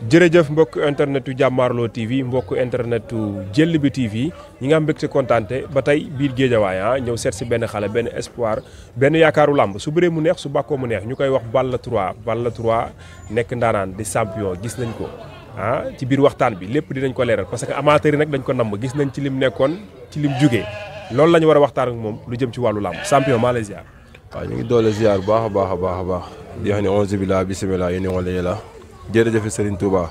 jërëjëf mbokk internetu Jàmmaarloo TV mbokk internetu Jëll bi TV ñi nga am mbégte kontaante ba tey biir Géejawaay ñëw seet si benn xale benn espoir benn yaakaaru làmb su bëree mu neex su bàkkoo mu neex ñu koy wax Balla 3 nekk ndaanaan di champion gis nañ ko ci biir waxtaan bi lépp dinañ ko leeral parce que amateur yi nag dañ ko namm gis nañ ci lim nekkoon ci lim jugee loolu la ñu war a waxtaan ak moom lu jëm ci wàllu làmb champion maa lay ziar. waaw ñu ngi doole ziar bu baax a baax a baax a baax di wax ne onze billah bisimilah yéen wala yéla jërëjëf Serigne Touba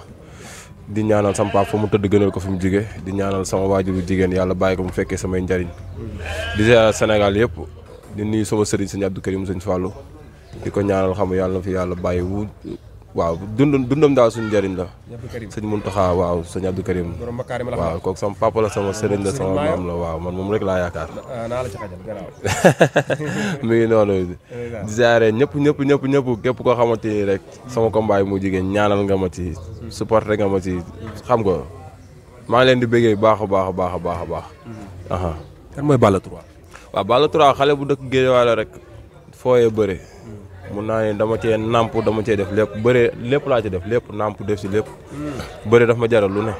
di ñaanal sama papa fa mu tëdd gënal ko fi mu jóge di ñaanal sama waajur bu jigéen yàlla bàyyi ko mu fekkee samay njariñ di ziar Sénégal yëpp di nuyu sama sëriñ sëñ Abdou Karim sëñ Fallou di ko ñaanal xam yàlla na fi yàlla bàyyi wu waaw dundam daal suñu njëriñ la sëñ Mountakha waaw sëñ Abdou Karim waaw kooku sama papa la sama sëriñ la sama maam la waaw man moom rek laa yaakaar mi ngi noonu di ziare ñëpp képp koo xamante ni rek sama combat mu jigéen ñaanal nga ma ci supporté nga ma ci xam nga maa ngi leen di bëggee baax a baax a baax a baax a baax kan mooy Balla 3 waaw Balla 3 xale bu dëkk Guédiawaye la rek fooyee bëre mun naa ne dama cee nàmp dama cee def lépp bëre lépp laa ci def lépp nàmp def si lépp bëre daf ma jaral lu ne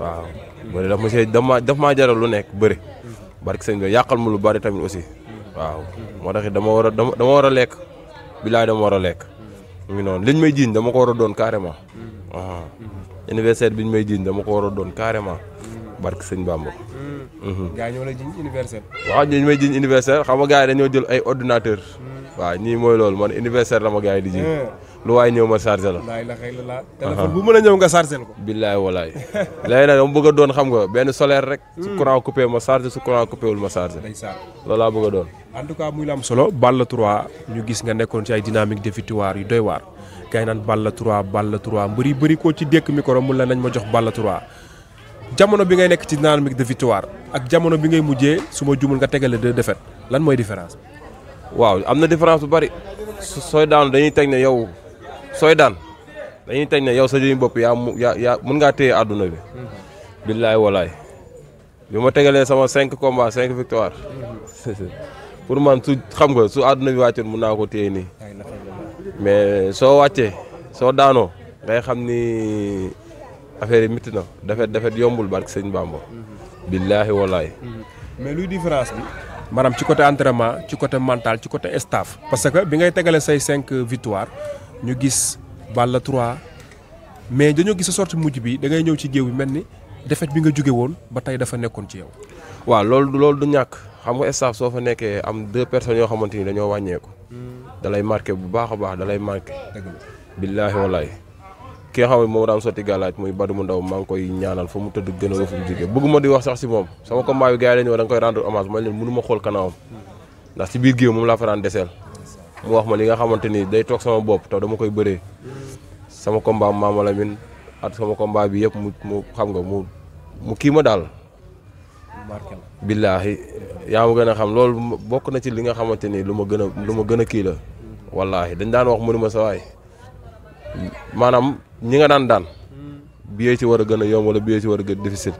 waaw bëre daf maa jaral lu nekk bëre barki sëñ bi yàqal ma lu bari tamit aussi waaw moo tax dama war a lekk bilaay dama war a lekk mu ngi noonu liñ may jiiñ dama ko war a doon carrément anniversaire biñ may jiiñ dama ko war a doon carrément barki sëñ Bamba gaa ñoo la jiiñ anniversaire waaw ñu may jiiñ anniversaire xam nga gars yi dañoo jël ay ordinateur waaw ñii mooy loolu man anniversaire la ma gars yi di ji lu waaye ñëw ma chargé la téléphone bu mën a ñëw nga chargé ko billaay walaay léegi nag dama bëgg a doon xam nga benn solaire rek su courant coupé ma chargé su courant coupé wul ma chargé loolu laa bëgg a doon en tout cas muy la am solo Balla 3 ñu gis nga nekkoon ci ay dynamique de victoire yu doy waar kay naan Balla 3 mbëri bëri koo ci dékk micro mun la nañ ma jox Balla 3 jamono bi ngay nekk ci dynamique de victoire ak jamono bi ngay mujjee su ma jumul nga tegale 2 défaites lan mooy différence waaw am na différence bu bari sooy daan dañuy teg ne yow dañuy teg ne yow sa jëriñ bopp yaa mën ngaa téye àdduna bi billaay walaay bi ma tegalee sama 5 combats 5 victoire pour man su xam nga su àdduna bi wàccoon mën naa ko téye nii mais soo wàccee soo daanoo ngay xam ni affaire yi métti na defet yombul barke sëñ Bamba billaahi walaay mais luy différence bi maanaam ci côté entraînement ci côté mental ci côté staff parce que bi ngay tegale say 5 victoire ñu gis Balla 3 mais dañoo gis sa sortie mujj bi da ngay ñëw ci géew bi mel ni défaite bi nga jóge woon ba tey dafa nekkoon ci yow. waaw loolu du ñàkk xam nga staff soo fa nekkee am 2 personnes yoo xamante ni dañoo wàññeeku. da lay marqué bu baax a baax da lay marqué. dëgg la billaahi walaay ki nga xam ne moom daan sotti gàllaaj muy Badou mu ndaw maa ngi koy ñaanal fa mu tëdd gën a fu mu jógee bëgguma di wax sax si moom sama combat bi gars yi dañu war da nga koy rendre hommage ma leen mënu ma xool kanamam ndax ci biir géew moom laa fa daan deseel mu wax ma li nga xamante ni day toog sama bopp taw dama koy bëree sama combat Mama Lamine at sama combat bi yëpp mu xam nga mu kii ma daal billaahi yaa ma gën a xam loolu bokk na ci li nga xamante ni lu ma gën a kii la wallaahi dañ daan wax mënu ma sa waay maanaam ñi nga daan biyee ci war a gën a yomb wala biyee ci war a gën difficile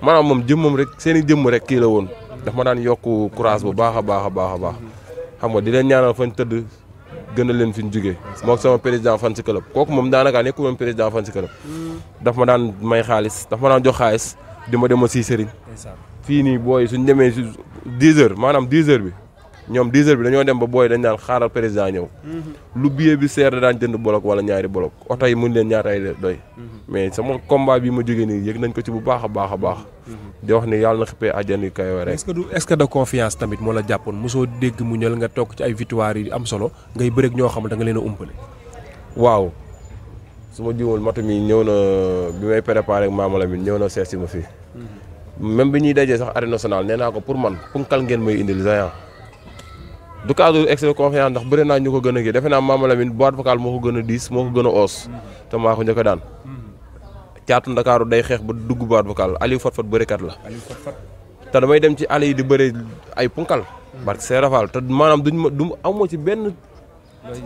maanaam moom jëmmam rek seen i jëmm rek kii la woon daf ma daan yokk courage bu baax a baax a baax a baax xam nga di leen ñaanal fañ tëdd gën a leen fi ñu jógee mook sama président fan si club kooku moom daanaka nekkul woon président fan si club daf ma daan may xaalis daf ma daan jox xaalis di ma dem si sëriñ fii nii booy suñ demee si 10 heures maanaam 10 heures bi ñoom 10 heures bi dañoo dem ba booy dañ daan xaaral président ñëw lu billet bi seer da daan jënd bolok wala ñaari bolok oto yi mun leen ñaata ay doy mais sama combat bi ma jógee nii yëg nañ ko ci bu baax a baax a baax di wax ni yàlla na xippee àjjana kayoo rek est-ce que de confiance tamit moo la jàppoon mosoo dégg mu ñël nga toog ci ay victoire yi am solo ngay bëreeg ñoo xam da nga leen a umpale waaw su ma jiwul matu mi ñëw na bi may préparé ak Mama Lamine ñëw na seet si ma fii même bi ñuy dajee sax arène nationale nee naa ko pour man punkal ngeen may indil Géant du cadre excès de confiance ndax bëri naa ñu ko gën a kii defe naa Mama Lamine boîte vocale moo ko gën a diis moo ko gën a oos te maa ko njëkk a daan caatu Ndakaaru day xeex ba dugg boîte vocale Aliou Fatfat bërikat la te damay dem ci àll yi di bëri ay punkal barke see rafal te maanaam du amoo ci benn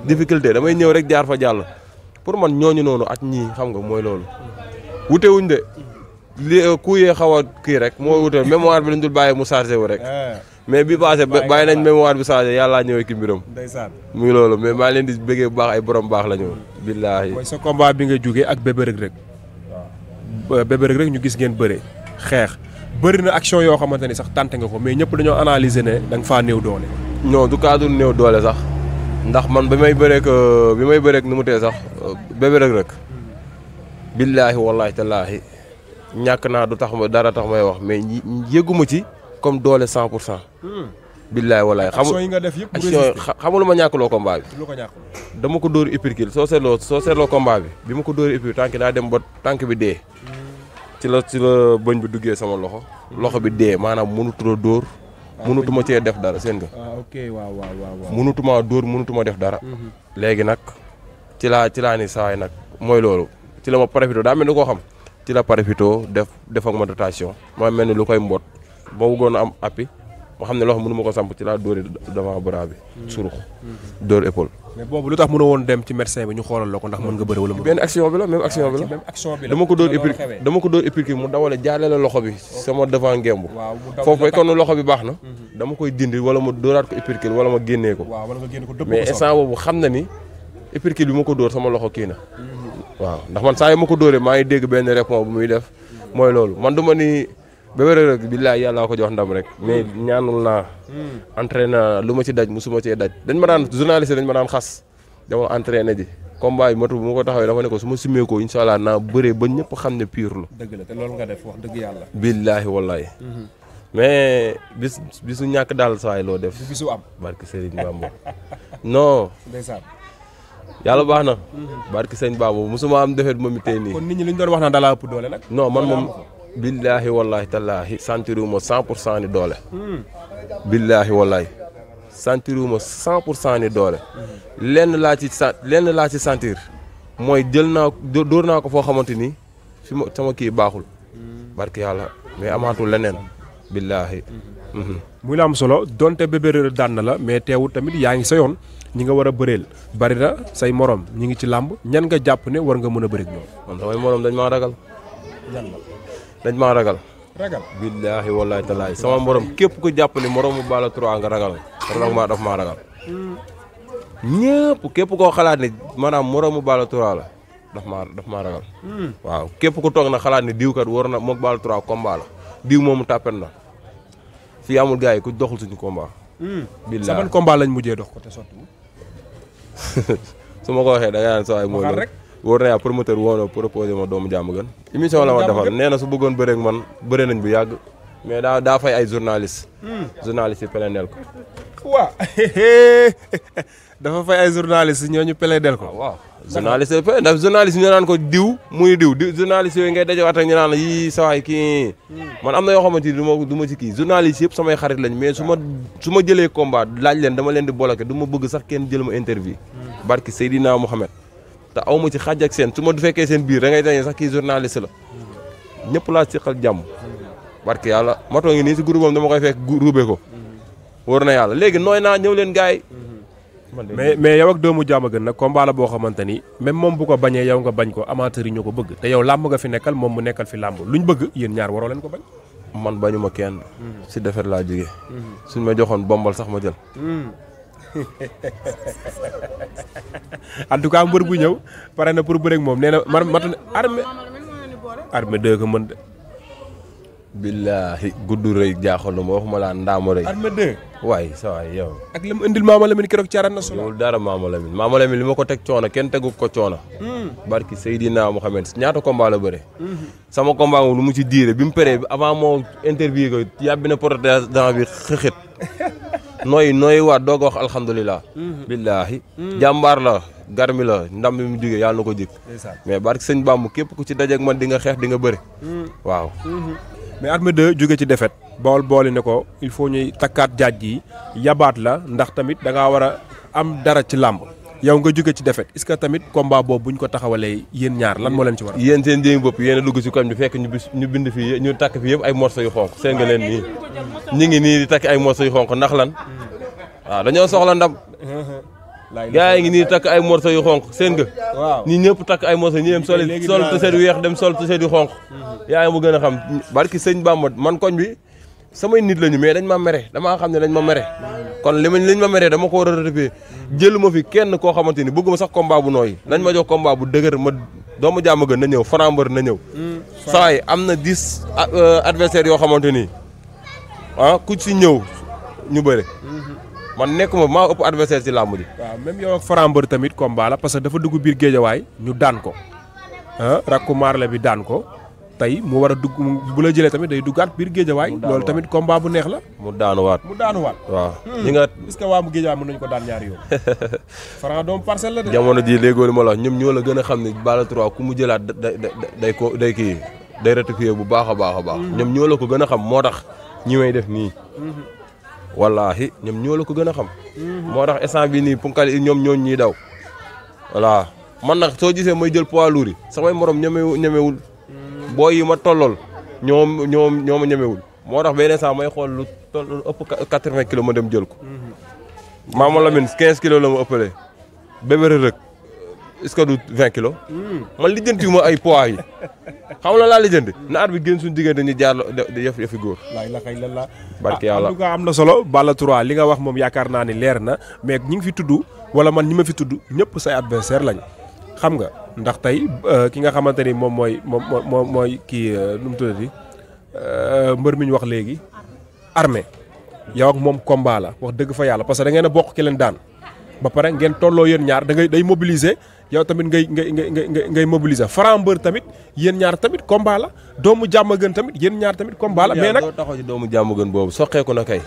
difficulté damay ñëw rek jaar fa jàll pour man ñooñu noonu ak ñii xam nga mooy loolu wutewuñ de li ku yee xaw a kii rek moo wutal mémoire bi lañ dul bàyyi mu chargé wu rek mais bi passé bàyyi nañ mémoire bi chargé yàllaa ñëwee ki mbiram ndeysaan muy loolu mais maa leen di bëggee bu baax ay borom baax la ñu billaahi mooy sa combat bi nga jógee ak Bébé Reug Reug waaw Bébé Reug Reug ñu gis ngeen bëre xeex bëri na action yoo xamante ni sax tànte nga ko mais ñëpp dañoo analyser ne da nga faa néew doole non du cadre néew doole sax ndax man bi may bëreek nu mu tee sax Bébé Reug Reug billaahi wallaahi tallaahi ñàkk naa du tax ma dara tax may wax mais yëguma ci comme doole 100%. billaahi wallaahi action yi nga def yëpp xamul ma ñàkkloo combat bi lu ko ñàkk dama ko dóor uppercut soo seetloo combat bi ma ko dóor uppercut tànk daa dem ba tànk bi dee ci la bëñ bi duggee sama loxo bi dee maanaam mënutuma dóor mënutuma cee def dara seen nga ok waaw mënutuma dóor mënutuma def dara léegi nag ci laa ni sawaay nag mooy loolu ci la ma profité daa mel ni koo xam ci la profité def ak ma dotation ma mel ni lu koy mboot ba bëggoon a am appui ma xam ne loxo mënu ma ko samp ci laa dóori devant bras bi surux dóor épaule mais boobu lu tax mën a woon dem ci médecin bi ñu xoolal la ko ndax mën nga bëre wala benn action bi la même action bi la dama ko dóor épirki mu dawale jaale la loxo bi sama devant ngemb foofu kon loxo bi baax na dama koy dindi wala ma dóoraat ko épirki wala ma génnee ko mais instant boobu xam na ni épirki bi ma ko dóor sama loxo kii na waaw ndax man saa yi ma ko dóoree maa ngi dégg benn répond bu muy def mooy loolu man duma ni Bébé Reug Reug billaay yàlla ko jox ndam rek mais ñaanul naa entraîné lu ma ci daj musuma cee daj dañ ma daan journaliste dañ ma daan xas dama entraîné ji combat yi matu bu ma ko taxawee dafa ne ko su ma simee ko incha allah naa bëree ba ñëpp xam ne pur la dëgg la te loolu nga def wax dëgg yàlla billaahi wallaahi mais bisu ñàkk daal sawaay loo def bisu am barki Serigne Bamba non ndeysaan yàlla baax na barki Serigne Bamba musuma am defet ma mi tey nii kon nit ñi li ñu doon wax naan dalaa ëpp doole nag non man moom billaahi wallaahi tallaahi sentiruma 100% ni doole billaahi wallaahi sentiruma 100% ni doole lenn laa ci sentir mooy jël naa dóor naa ko foo xamante ni fi ma sama kii baaxul barki yàlla mais amaatul leneen billaahi muy la am solo donte Bébé Reug Reug daan na la mais teewul tamit yaa ngi sa yoon ñi nga war a bëreel bari na say morom ñi ngi ci làmb ñan nga jàpp ne war nga mën a bëri ak ñoom man samay morom dañ maa ragal dañ maa ragal billaahi wallaahi tallaahi sama morom képp ku jàpp ni moromu Balla 3 nga ragal maa daf maa ragal ñëpp képp koo xalaat ni maanaam moromu Balla 3 la daf maa ragal waaw képp ku toog na xalaat ni diw kat war na moog Balla 3 combat la diw moomu tàppen na fii amul gars yi ku doxul suñu combat billaahi sa ban combat lañ mujjee dox ko te sotti su ma ko waxee da nga naan sa waay mooy loolu wóor na yaa promoteur woo na proposé ma doomu jàmm gën émission la ma defal nee na su bëggoon bëre ak man bëre nañ bu yàgg mais daa fay ay journaliste yi peleneel ko waaw dafa fay ay journaliste ñooñu peleneel ko waaw journaliste ndax journaliste ñu naan ko diw muy diw journaliste yooyu ngay dajawaat ak ñu naan yi sawaay kii man am na yoo xamante ni du ma ci kii journaliste yëpp samay xarit lañ mais su ma jëlee combat laaj leen dama leen di bloqué du ma bëgg sax kenn jël ma interview barki Seydina Mohamed te aw ma ci xàjj ak seen su ma du fekkee seen biir da ngay dañee sax kii journaliste la ñëpp laa siqal jàmm barki yàlla matoo ngi nii si groupe am dama koy fekk ruube ko wóor na yàlla léegi nooy naa ñëw leen gars yi mais yow ak doomu jàmm gën nag combat la boo xamante ni même moom bu ko bañee yow nga bañ ko amateur yi ñoo ko bëgg te yow làmb nga fi nekkal moom mu nekkal fi làmb luñ bëgg yéen ñaar waroo leen ko bañ man bañuma kenn si defet laa jógee suñ ma joxoon bombal sax ma jël en tout cas mbër bu ñëw pare na pour bëreeg moom nee na matu armée 2 ko mën de billaahi guddu rëy jaaxal na ma waxuma laa ndaama rëy armée 2 waay sa waay yow ak li mu indil Maama Lamine keroog ci Arène Nationale loolu dara Maama Lamine li ma ko teg coono kenn tegu ko coono barki Seydina Mohamed ñaata combat la bëre sama combat moom lu mu ci diire bi mu paree avant moo interview ko yàbbi na protège dent bi xëxët nooy waat doog a wax alhamdulilah billaahi jàmbaar la garmi la ndam bi mu jógee yàlla na ko jik mais barki sëñ Bàmb képp ku ci dajeek man di nga xeex di nga bëri waaw mais Armée 2 jóge ci défaite booli ne ko il faut ñuy takkaat jaaj yi yabaat la ndax tamit da ngaa war a am dara ci làmb yow nga jóge ci défaite est-ce que tamit combat boobu buñ ko taxawalee yéen ñaar lan moo leen ci war yéen seen jéem bopp yéen a dugg si koñ bi fekk ñu bind fii ñu takk fii yëpp ay morceaux yu xonq seen nga leen nii ñu ngi nii di takk ay morceaux yu xonq ndax lan waaw dañoo soxla ndam gaa yi ngi nii takk ay morso yu xonq seen nga waaw ñi ñëpp takk ay morso ñi dem sol t-shirt yu weex dem sol t-shirt yu xonq yaa ngi mu gën a xam barki sëñ Bamba man koñ bi samay nit lañu mais dañ ma mere damaa xam ne dañ ma mere kon liñ ma mere dama ko war a ratifier jëlu ma fi kenn koo xamante ni bëgguma sax combat bu nooyi nañ ma jox combat bu dëgër ma doomu jàmm gën na ñëw Franc mbër na ñëw saa yi am na 10 adversaires yoo xamante ni ku ci ñëw ñu bëre man nekkuma maa ëpp adversaire ci làmb ji. waaw même yow ak Franc mbër tamit combat la parce que dafa dugg biir géejawaay ñu daan ko rakku Marley bi daan ko tey mu war a dugg bu la jëlee tamit day duggaat biir géejawaay loolu tamit combat bu neex la. mu daanuwaat waaw. ñi nga est-ce que waa mu géejawaay mën nañu ko daan ñaari yoon. Franc doom parcelle la de. jamono ji léegoo li ma la wax ñoom ñoo la gën a xam ne Balla 3 ku mu jëlaat day kii day rectifier bu baax a baax a baax. ñoom ñoo la ko gën a xam moo tax ñi may def nii. wallaahi ñoom ñoo la ko gën a xam. moo tax instant bii nii punkal ñoom ñooñu ñuy daw. voilà man nag soo gisee may jël poids lourd yi samay morom ñemewul booy yi ma tollool ñoo ma ñemewul moo tax benn instant may xool lu toll ëpp 80 kilos ma dem jël ko. Maama Lamine 15 kilos la ma ëppalee. Bébé Reug est-ce que du 20 kilos. man lijjanti ma ay poids yi xam nga laa lijjanti na at bi gën suñu diggante ñu jaar di yëfi góor. la barke yàlla en tout cas am na solo Balla 3 li nga wax moom yaakaar naa ni leer na mais ñi ngi fi tudd wala man ñi ma fi tudd ñëpp say adversaire lañ xam nga ndax tey ki nga xamante ni moom mooy kii nu mu tuddati mbër mi ñu wax léegi Armé yow ak moom combat la wax dëgg fa yàlla parce que da ngeen a bokk ki leen daan ba pare ngeen tolloo yéen ñaar day mobiliser yow tamit ngay mobiliser Franc mbër tamit yéen ñaar tamit combat la doomu jàmm gën tamit yéen ñaar tamit combat la mais nag doo taxaw ci doomu jàmm gën boobu soqeeku na kay.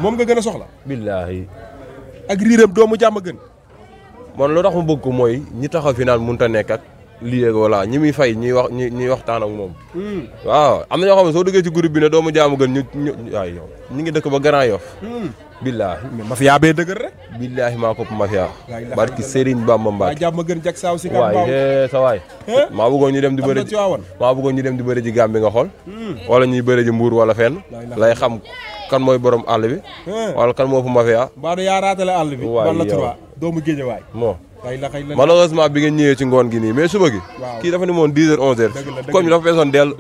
moom nga gën a soxla. billaahi. ak riiram doomu jàmm gën. man lu tax mu bëgg ko mooy ñi taxaw fi naan mënut a nekk ak lii ak voilà ñi muy fay ñuy waxtaan ak moom. waaw am na ñoo xam ne soo duggee ci groupe bi ne doomu jaamu gën waaw yow ñu ngi dëkk ba Grand Yoff. billaahi. mais mafia bee dëgër rek. billaahi maa ko mafia. barki Serigne Bamba Mbacke. jàmm gën jag saaw si waay sa waay. maa bëggoon ñu dem di bëri ji maa bëggoon ñu dem di bëri ji Gàmbi nga xool. wala ñuy bëri ji Mbuur wala fenn. lay xam kan mooy borom àll bi. wala kan moo fu mafia. mbaa du yaa raatale àll bi. waay Balla 3 doomu Géejawaay. moo malheureusement bi ngeen ñëwee ci ngoon gi nii mais suba gi. kii dafa ni moon 10h 11h. comme ñu dafa feesoon dell.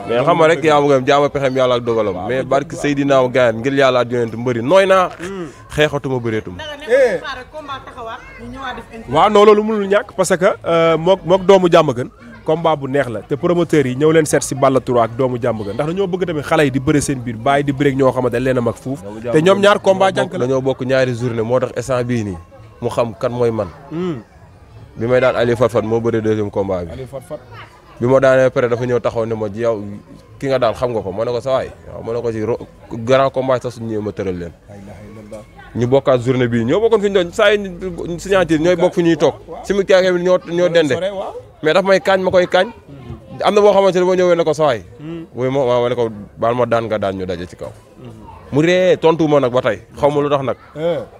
mais xam nga rek yaa ma jaama pexem yàlla ak dogalam mais barki Seydina Gaye ngir yàlla ak yonent mbëri nooy naa. xeexatuma bëreetum. waaw non loolu mënul ñàkk parce que mook doomu jàmm gën combat bu neex la te promoteurs yi ñëw leen seet si Balla 3 ak doomu jàmm gën ndax dañoo bëgg tamit xale yi di bëre seen biir bàyyi di bëre ñoo xamante leen a mag fuuf te ñoom ñaar combat jànk la dañoo bokk ñaari journée moo tax instant bii nii mu xam kan mooy man bi may daan Aliou Fatfat moo bëre deuxième combat bi bi ma daanee pare dafa ñëw taxaw ne ma yow ki nga daan xam nga ko ma ne ko sa waay waaw ma ne ko ci grand combat sax suñu ñëwee ma tëral leen ñu bokkaat journée bii ñoo bokkoon fi ñu doon saa yi signature ñooy bokk fi ñuy toog si mu kaake bi ñoo dende mais daf may kaañ ma koy kaañ am na boo xamante ne boo ñëwee ne ko sa waay woy ma ne ko baal ma daan nga daan ñu daje ci kaw mu ree tontu ma nag ba tey xaw ma lu tax nag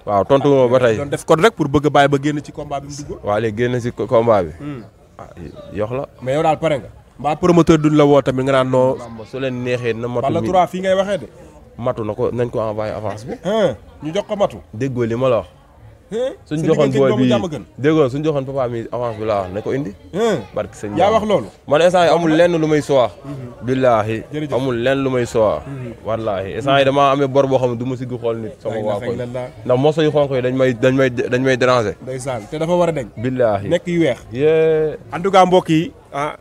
waaw tontu ma ba tey doon def code rek pour bëgg a bàyyi ba génn ci combat bi mu dugg waaw léegi génn ci combat bi yox la mais yow daal pare nga mbaa promoteur duñ la woo tamit nga naan noo su leen neexee na matu Balla 3 fii ngay waxee de matu na ko nañ ko envoyé avance bi ñu jox ko matu déggoo li ma la wax suñ joxoon booy bi déggoo suñ joxoon papa mi avance bi laa wax ne ko indi barki sëñ yaa wax loolu man instant yi amul lenn lu may sowa billaahi amul lenn lu may sowa wallaahi instant yi damaa amee bor boo xam ne du ma sigg xool nit sama waa koy ndax moso yu xonk yi dañ may déranger ndeysaan te dafa war a deñ billaahi nekk yu weex yee en tout cas mbokk yi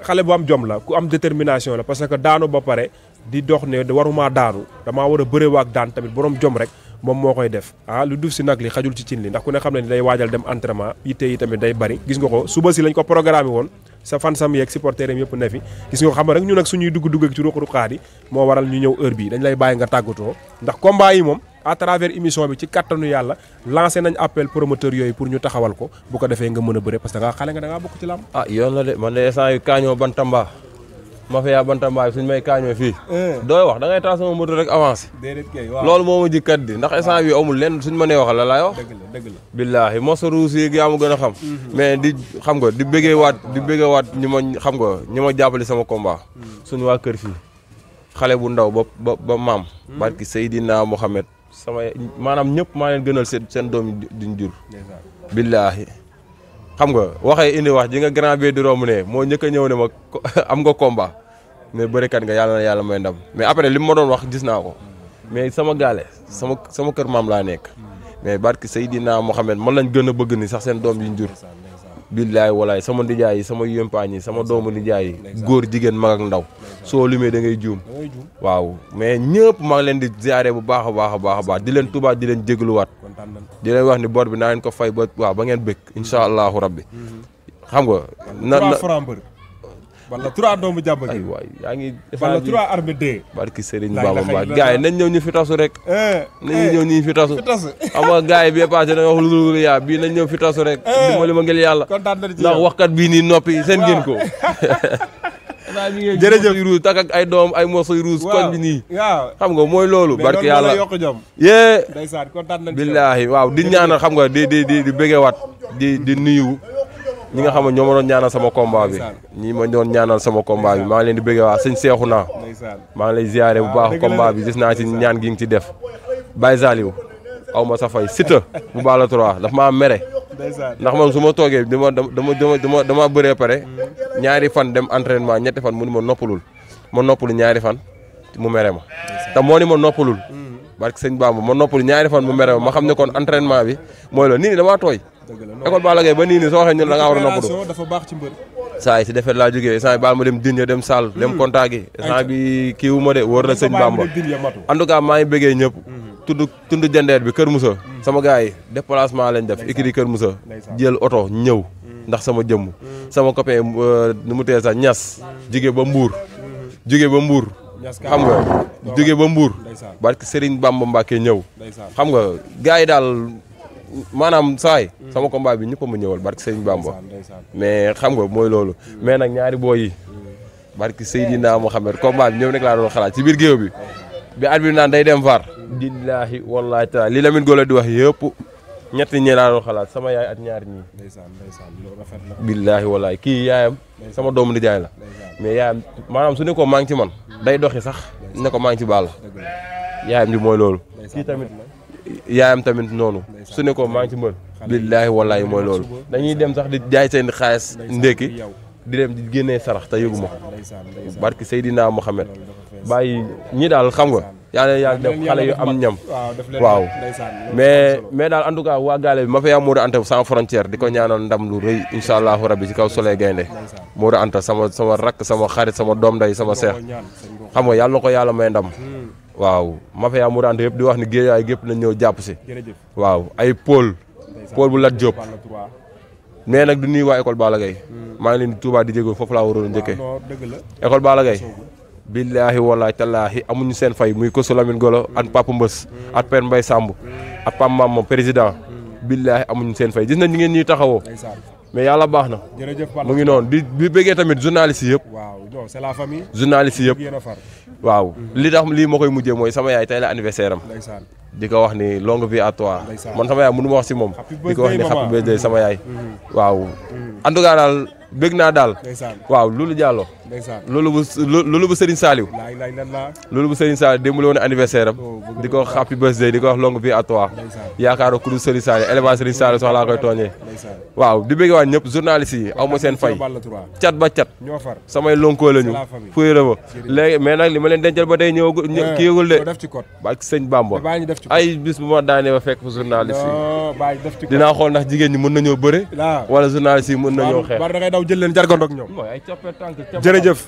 xale bu am jom la ku am détermination la parce que daanu ba pare di dox ne waruma daanu damaa war a bëre waak daan tamit borom jom rek moom moo koy def lu duf si nag li xajul ci cin li ndax ku ne xam ne ni day waajal dem entraînement yitte yi tamit day bari gis nga ko suba si lañ ko programme woon sa fan sam yeeg supporter am yëpp ne fi gis nga ko xam nga rek ñu nag suñuy dugg ci ruq-ruqaat yi moo waral ñu ñëw heure bi dañ lay bàyyi nga tàggatoo ndax combat yi moom à travers émission bi ci kattanu yàlla lancé nañ appel promoteur yooyu pour ñu taxawal ko bu ko defee nga mën a bëre parce que da ngaa xale nga da ngaa bokk ci làmb yoon la de man de instant yu kaañoo Bantamba mafia Bantamba bi suñ may kaañoo fii dooy wax da ngay taal sama moto rek avancé loolu moo ma jikkat di ndax instant bi amul lenn suñ mënee wax la laay wax dëgg la billaahi mosa ruus yi yaa ma gën a xam mais di xam nga di bëggee waat ñi ma xam nga ñi ma jàppale sama combat suñu waa kër fii xale bu ndaw ba maam barki Seydina Mohamed maanaam ñëpp maa leen gënal seen doom yi duñ jur. billaahi xam nga waxee indi wax ji nga grand bi di romb ne moo njëkk a ñëw ne ma am nga combat mais bërikat nga yàlla na yàlla may ndam mais après li ma doon wax gis naa ko mais sama gaale sama kër maam laa nekk mais barki Seydina Mohamed man lañ gën a bëgg ni sax seen doom yi ñu jur. billaay walaay sama nijaay yi sama yëmpaañ yi sama doomu nijaay yi góor jigéen mag ak ndaw soo limee da ngay juum waaw mais ñëpp maa ngi leen di ziare bu baax a baax a baax a baax di leen tubaat di leen jégluwaat di leen wax ni bor bi naa leen ko fay ba waaw ba ngeen bëgg incha allahu rabbi xam nga na wala 3 doomu jàmm ay waay yaa ngi wala 3 armée 2 barki Serigne Bamba Mbacke gars yi nañ ñëw ñu fi tasu rek nañ ñëw ñu fi tasu xam nga gars yi bi passé da nga wax lu yaa bii nañ ñëw fi tasu rek dimbali ma ngir yàlla ndax waxkat bii nii noppi seen ngeen ko jërëjëf yu ruus tak ak ay doom ay morceau yu ruus koñ bi nii xam nga mooy loolu barki yàlla yee billaahi waaw di ñaanal xam nga di bëggewaat di nuyu ñi nga xam ne ñoo ma doon ñaanal sama combat bi ñi ma doon ñaanal sama combat bi maa ngi leen di bëgg waa sëñ Seexu naa maa ngi lay ziare bu baax combat bi gis naa ci ñaan gi nga ci def Baye Saliou aw ma sa fay Siteu bu Balla 3 daf maa mere ndax man su ma toogee dama bëree pare ñaari fan dem entraînement ñetti fan mu ni ma noppalu ñaari fan mu mere ma te moo ni ma noppalul barke sëñ Bamba ma noppalu ñaari fan mu mere ma xam ne kon entraînement bi mooy loolu nii ni damaa tooy école Balla Gaye ba nii nii soo waxee ñun da ngaa war a noppalu dafa baax ci mbër saa yi si defet laa jógee saa yi baal ma dem Digne dem Sall dem contact gi saa bi kii wu ma de wóor na sëñ Bamba en tout cas maa ngi bëggee ñëpp tund jandeer bi Kër Moussa sama gars yi déplacement lañ def écrit Kër Moussa jël oto ñëw ndax sama jëmm sama copain nu mu tee sax ñas jóge ba Mbour xam nga jóge ba Mbour barke Serigne Bamba Mbacke ñëw xam nga gars yi daal maanaam saay sama combat bi ñëpp a ma ñëwal barke Serigne Bamba mais xam nga mooy loolu mais nag ñaari booy yi barke Seydina Mohamed combat bi ñëw nekk laa doon xalaat ci biir géew bi at bi naan day dem VAR billaahi wallaahi taala li Lamine Golo di wax yëpp ñetti ñi laa doon xalaat sama yaay at ñaari ñii billaahi wallaahi kii yaayam sama doomu nijaay la mais yaayam maanaam su ne ko maa ngi ci man day doxi sax ne ko maa ngi ci Balla yaayam di mooy loolu kii tamit yaayam tamit noonu su ne ko maa ngi ci mbër billaahi wallaahi mooy loolu dañuy dem sax di jaay seen xaalis ndékki di dem di génnee sarax te yëgu ma barki Seydina Mohamed bàyyi ñi daal xam nga yàlla def xale yu am ñam waaw mais daal en tout cas waa gaale bi ma fa Modou Anta sans frontière di ko ñaanal ndam lu rëy incha allahu rabbi ci kaw Soleil Gaynde Modou Anta sama rakk sama xarit sama doom day sama seex xam nga yàlla na ko yàlla may ndam waaw ma fa Modou Anta yëpp di wax ni géejaay gépp nañ ñëw jàpp si waaw ay Paul bu Lat Diop mais nag du nuyu waa école Balla Gaye maa ngi leen di Touba di jéego foofu laa waroon njëkkee école Balla Gaye billaahi wallaahi tallaahi amuñu seen fay muy Koso Lamine Golo ak Papa Mbës ak Père Mbaye Samb ak Pam Mam président billaahi amuñu seen fay gis nañ ñi ngeen ñuy taxawoo mais yàlla baax na mu ngi noonu di bëggee tamit journaliste yi yëpp c'est la famille journaliste yi yëpp waaw li tax lii ma koy mujjee mooy sama yaay tey la anniversaire am di ko wax ni longue vie à toi man sama yaay mënu ma wax si moom di ko wax ni happy birthday sama yaay waaw en tout cas daal bëgg naa daal waaw loolu Diallo loolu bu Serigne Saliou loolu bu Serigne Saliou démb la woon anniversaire am di ko wax happy birthday di ko wax longue vie à toi yaakaar ku dul Serigne Saliou élevage Serigne Saliou sax laa koy tooñee waaw di bëgg waat ñëpp journaliste yi aw ma seen fay cat ba cat samay lonkoo lañu fuy rëba léegi mais nag li ma leen dencal ba tey ñëw kii yëgul de barke sëñ Bamba ay bis bu ma daanee ba fekk fa journaliste yi dinaa xool ndax jigéen ñi mën nañoo bëre wala journaliste yi mën nañoo xeex jël leen jargandoo ak ñoom jërëjëf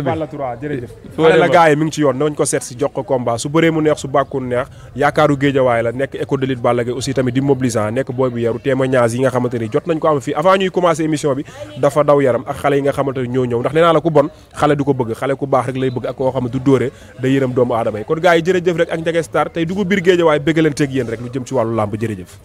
Balla 3 jërëjëf xale la gars yi mi ngi ci yoon nañ ko seet si jox ko combat su bëree mu neex su bàkku neex yaakaaru géejawaay la nekk école de lutte Balla Gaye aussi tamit di mobilisant nekk booy bu yaru témoignage yi nga xamante ni jot nañ ko am fii avant ñuy commencé émission bi dafa daw yaram ak xale yi nga xamante ni ñoo ñëw ndax nee naa la ku bon xale du ko bëgg xale ku baax rek lay bëgg ak koo xam ne du dóore day yërëm doomu aadama yi kon gars yi jërëjëf rek ak Ndiaga Star tey dugg biir géejawaay bëgg leen teeg yéen rek lu jëm ci wàllu làmb jërëjëf